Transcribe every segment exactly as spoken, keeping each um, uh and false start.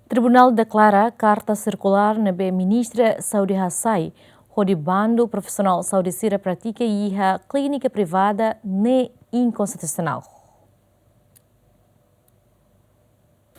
Tribunál deklara karta sirkulár ne'ebé Ministra Saúde hasai hodi bandu profisionál saúde sira pratika iha klínika privada ne'e inkonstitusionál.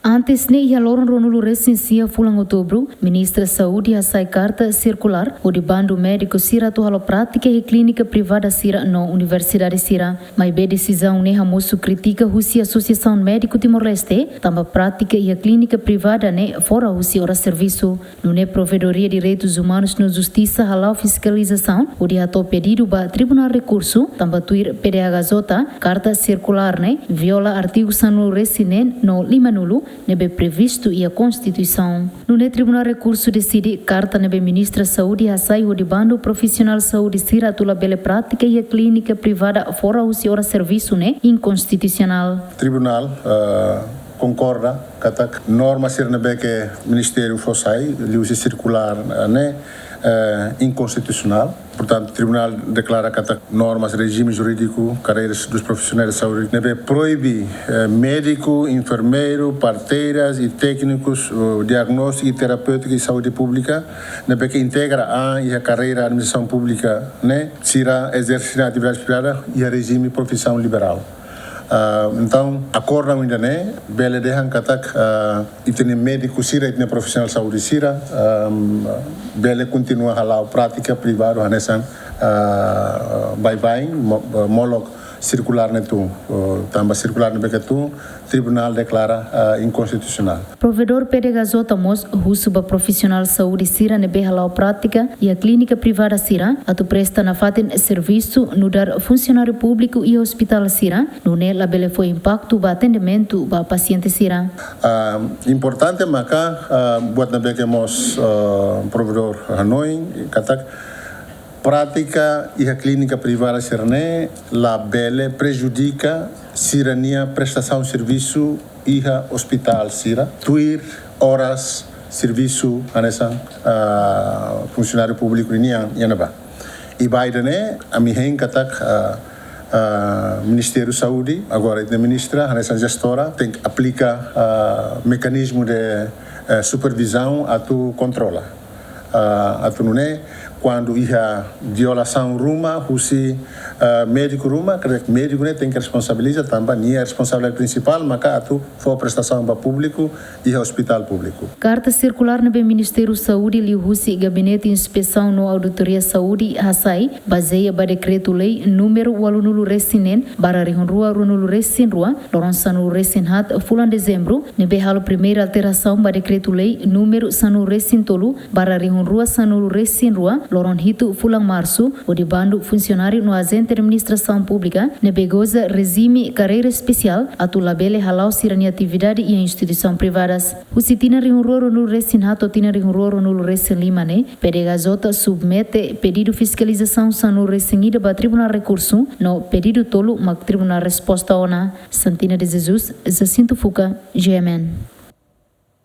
Antes ne'e, iha loron ruanulu-resin-sia fulan Outubru, Ministra Saúde hasai karta sirkulár hodi bandu médiku sira atu halo prátika iha klínika privada sira no universidade sira. Maibé desizaun ne'e hamosu krítika husi Asosiasaun Médiku Timor-Leste, tanba prátika iha klínika privada ne'e fora husi oras servisu. Nune'e Provedoria Direitus Umanus no Justisa hala'o fiskalizasaun hodi hato'o pedidu ba Tribunál Rekursu, tanba tuir P D H J, karta sirkulár ne'e viola artigu sanulu-resin-neen no limanulu ne'ebé previstu iha Konstituisaun. Nune'e Tribunál Rekursu deside karta ne'ebé Ministra Saúde hasai hodi bandu profisionál saúde sira atu labele prátika iha klínika privada fora husi oras servisu ne'e inkonstitusionál. Tribunál, eh, konkorda katak norma sira ne'ebé ke Ministériu fó sai liuhusi sirkulár, eh, ne'e, eh, inkonstitusionál. Portantu, Tribunál deklara katak normas, rejime jurídiku, carreiras dos profissionais de saúde ne'ebé proibe, eh, médiku, enfermeiru, parteiras i téknikus, eh, diagnóstiku i terapêutika i saúde públika ne'ebé ke integra an iha karreira administrasaun públika ne'e, sira ezerse atividade privada iha rejime profisaun liberál. Ah, entaun, akordaun ida-ne'e bele dehan katak, ah, ita-nia médiku sira, ita-nia profisionál saúde sira, ah, bele kontinua hala'o prátika privadu hanesan, ah, baibain, mo-, molok sirkulár ne'e tun, oh, tanba sirkulár ne'ebé ke tun, Tribunál deklara, ah, inkonstitusionál. Provedór P D H J mós husu ba profisionál saúde sira ne'ebé hala'o prátika iha klínika privada sira atu presta nafatin servisu nu'udar funsionáriu públiku iha ospitál sira, nune'e labele fó impaktu ba atendimentu ba pasiente sira. Ah, importante maka, ah, buat ne'ebé ke mós, ah, provedór hanoin katak prátika iha klínika privada sira-ne'e labele prejudika sira-nia prestasaun servisu iha ospitál sira, tuir oras servisu hanesan, ah, funsionáriu públiku ninian iha ne'ebá. I ba ida-ne'e, ami hein katak, ah, ah, Ministériu Saúde, agora ita-nia ministra, hanesan jestora, tenke aplika, ah, mekanizmu de, eh, supervizaun atu kontrola. Ah, atu nune'e, kuandu iha violasaun ruma husi, ah, médiku ruma, katak médiku ne'e tenke responsabiliza, tanba nia responsabilidade prinsipál maka atu fó prestasaun ba públiku iha ospitál públiku. Karta sirkulár ne'ebé Ministériu Saúde liuhusi Gabinete Inspesaun no Auditoria Saúde hasai bazeia ba Dekretu-Lei númeru ualunulu-resin-neen barra rihun rua ruanulu-resin-rua, loron sanulu-resin-haat fulan Dezembru, ne'ebé halo primeira alterasaun ba Dekretu-Lei númeru sanulu-resin-tolu barra rihun rua sanulu-resin-rua, loron hitu fulan Marsu, hodi bandu funsionáriu no ajente administrasaun públika ne'ebé goza rejime karreira espesiál atu labele hala'o sira-nia atividade iha instituisaun privadas. Husi tinan rihun rua ruanulu-resin-haat to'o tinan rihun rua ruanulu-resin-lima ne'e, P D H J submete pedidu fiskalizasaun sanulu-resin-ida ba Tribunál Rekursu, no pedidu tolu mak Tribunál resposta ona. Santina de Jesus, Jacinto Fuca, G M N.